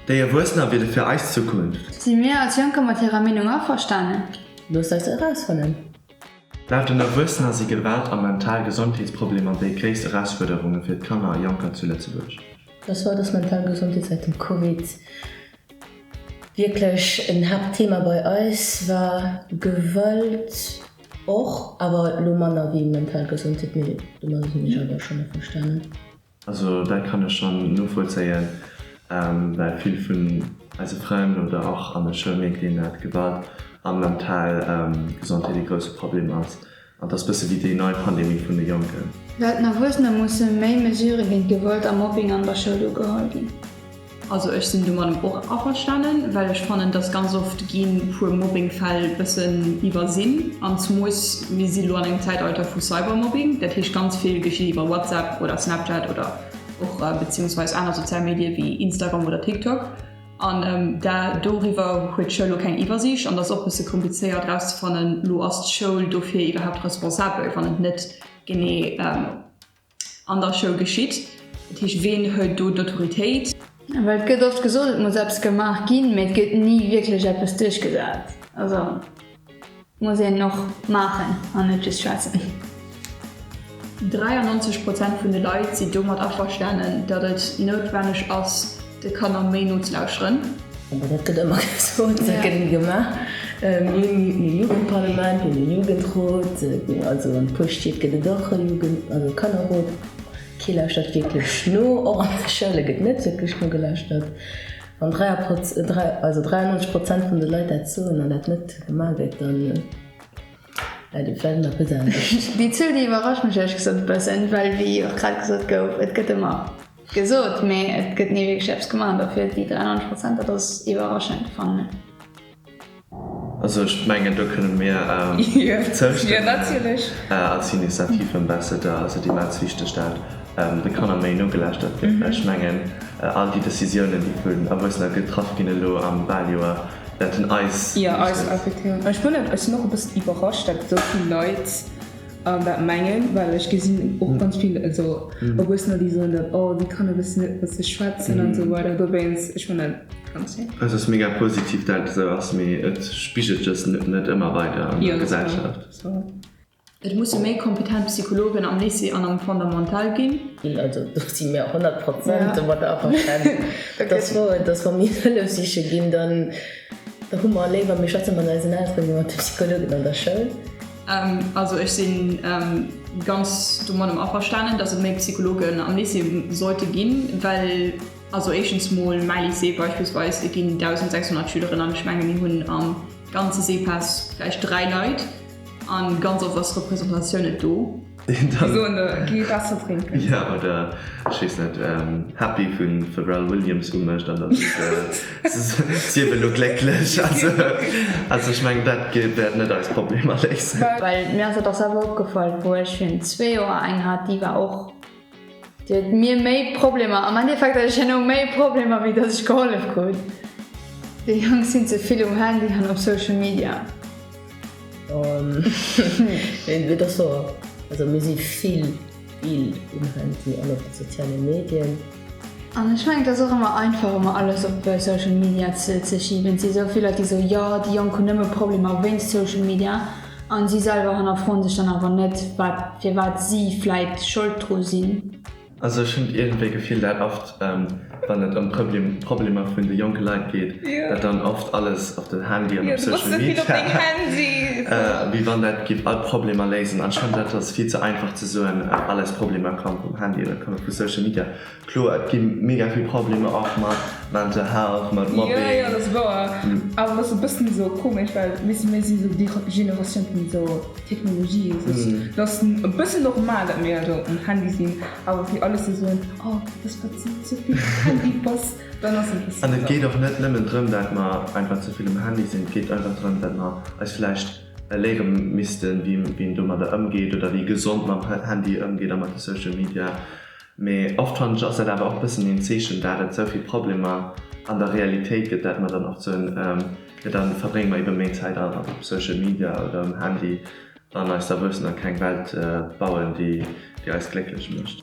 Déi Erwuessener wiele fir eis Zukunft. Si mir als Jonker mat hirer Meenung averstanen? Loosst eis erausfannen! Laut den Erwuessener si Gewalt a mental Gesondheetsproblemer déi gréisst Erausfuerderunge fir d'Kanner a Jonker zu Lëtzebuerg. Dass war, dass mental Gesondheet säit dem Covid wierklech en Haaptthema bei eis war. Gewalt och, awer elo manner wéi mental Gesondheet, mee domadder sinn ech awer schonn averstanen. Also dat kann ech schonn novollzéien, well vill vun eise Frënn oder och an der Schoul mierkt een, dat Gewalt a mental Gesondheet ee grousse Problem ass. An et ass bësse wéi déi nei Pandemie vun de Jonken. Laut den Erwuessene musse méi Mesurë géint Gewalt a Mobbing an der Schoul ugeholl ginn. Also ech sinn domadden och averstanen, well ech fannen dass ganz oft ginn puer Mobbingfäll bëssen iwwersinn an zumoos mir si lo an engem Zäitalter vu Cybermobbing, dat heescht ganz vill geschitt iwwer WhatsApp oder Snapchat oder och beziehungsweis aner sozial Medie wéi Instagram oder TikTok an da doriwwer huet d'Schoul lo keng Iwwersiicht an et ass och bësse komplizéiert rauszefannen, lo ass d'Schoul dofir iwwerhaapt responsabel wann et net genee An der Schoul geschitt. Dat heescht, ween huet do d'Autoritéit? Well et gëtt oft gesot, et muss eppes gemaach ginn, mee et gëtt ni wierklech eppes duerchgesat. Also et muss een och maachen an net just schwätzen. 93 Prozent vun de Leit si domat averstanen, datt et noutwenneg ass, de Kanner méi nozelauschteren. Bon, dat gëtt ëmmer gesot, dat gëtt ni gemaach. Mir hunn e Jugendparlament, mir hunn e Jugendrot, also an e puer Stied gëtt et och e Jugend-, also e Kannerrot. Kee lauschtert wierklech no, och an de Schoule gëtt net wierklech nogelauschtert. Wann also 93 Prozent vun de Leit dat soen an dat net gemaach gëtt, dann läit et vläicht un eppes anescht. Déi Zuel, déi iwwerrascht mech éierlech gesot e bëssen, well wéi och grad gesot gouf, et gëtt ëmmer Gesot, mee et gëtt ni wierklech eppes gemaach an dofir déi 93 Prozent, dat ass iwwerraschend, fannen ech. Also ech mengen do kënne mir zoustëmmen als Initiative Ambassador. Ass et immens wichteg, dat de Kanner méi nogelauschtert gëtt, well ech mengen all déi Decisiounen, déi vun Erwuessener getraff ginn elo am Waljoer, wäerten eis. Jo, eis affektéieren. Ech wonnert, ech sinn och e bëssen iwwerrascht, dat esou vill Leit An dat mengen, well ech gesinn och ganz vill esou Erwuessener, déi soen dann, oh déi Kanner wëssen net mat sech schwätzen an esou weider. Dowéinst, ech fannen dat ganz schéin. Et ass mega positiv dat et esou ass, mee et spigelt just net ëmmer weider an der Gesellschaft. Et musse méi kompetent Psychologen am Lycée an am Fondamental ginn. Also do si mir 100 Prozent domadder averstanen. Et ass wouer, dass wa mir Hëllef siche ginn, dann hu mer léiwer, mir schwätze mat eisen Elteren wéi mat de Psychologen an der Schoul. Also ech si ganz domadem averstanen, datt et méi Psychologen am Lycée sollte ginn, well also éischtens mol mäi Lycée beispillsweis, et ginn 1.600 Schüleren an ech menge mir hunn am ganze SEPAS vläicht 3 Leit a ganz oft ass Representatioun net do. Déi soen der, Geh Waasser drénken. Jo, oder ech weess net, Happy vu Pharrell Williams umécht an dann seet se, Sief elo glécklech. Also ech mengen, dat wäert net eis Problemer léisen. Well mir ass et och selwer opgefall, wou ech virun zwee Joer eng hat, déi war och, déi huet mir méi Problemer, am Endeffekt hat ech herno méi Problemer, wéi datt ech gehollef krut. Déi Jonk sinn ze vill um Handy an op Social Media. Et ass wouer. Also mir si vill, vill um Handy an op de soziale Medien. An ech mengen, et ass och ëmmer einfach, ëmmer alles op Social Media ze schiben. Et si esou vill Leit, déi soen, jo, déi Jonk hunn nëmme Problemer wéinst Social Media. An si selwer hannerfroen sech dann awer net, wat, firwat si vläit Schold dru sinn. Also ech hunn iergendwéi Gefill dat oft wann et ëm Problemer vun de jonke Leit geet, dat dann oft alles op den Handy an op Social Media, wéi wann dat géif all Problemer léisen. An ech fannen dat ass vill ze einfach ze soen, all eis Problemer komme vum Handy oder komme vu Social Media. Kloer, et gi mega vill Problemer och mat Mental Health, mat Mobbing. Jo, jo, dat ass wouer. Awer dat ass e bëssen esou komesch, well weess de, mir si sou déi Generatioun vun esou Technologie. Et ass e bëssen normal, datt mir esou um Handy sinn, awer fir alles ze soen, oh, dat ass well s de ze vill um Handy bass, dann ass et e bëssen. An et geet och net nëmmen drëm, dat mer einfach ze vill um Handy sinn. Et geet einfach drëm, dat mer eis vläicht léiere missten, wéi een domadder ëmgeet oder wéi ee gesond mam Handy ëmgeet a mat de Social Media. Mee oft fannen ech ass dat awer och bëssen een Zeechen dat et souvill Problemer an der Realitéit gëtt, dat mer dann oft soen, jo dann verbrénge mer ebe méi Zäit op Social Media oder um Handy an eis Erwuessener keng Welt bauen déi eis glécklech mécht.